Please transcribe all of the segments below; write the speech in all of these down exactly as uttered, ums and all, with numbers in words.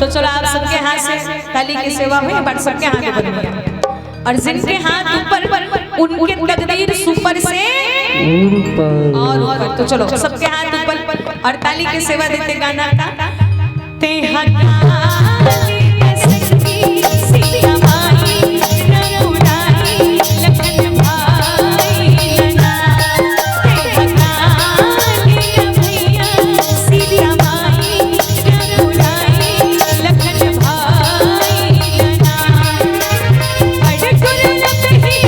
तो चलो, आप सबके हाथ से ताली की सेवा हुई, बट सबके हाथ ऊपर हुई। और जिनके हाथ ऊपर, उनके तकदीर सुपर से ऊपर। और ऊपर। तो चलो, सबके हाथ ऊपर और ताली की सेवा देते गाना का। ते हकाली सखी सीता माई रघुराई लखन भाई लना। ते हकाली भैया सीता माई रघुराई लखन भाई लना। बड़ दुर्लभ ही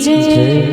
दर्शन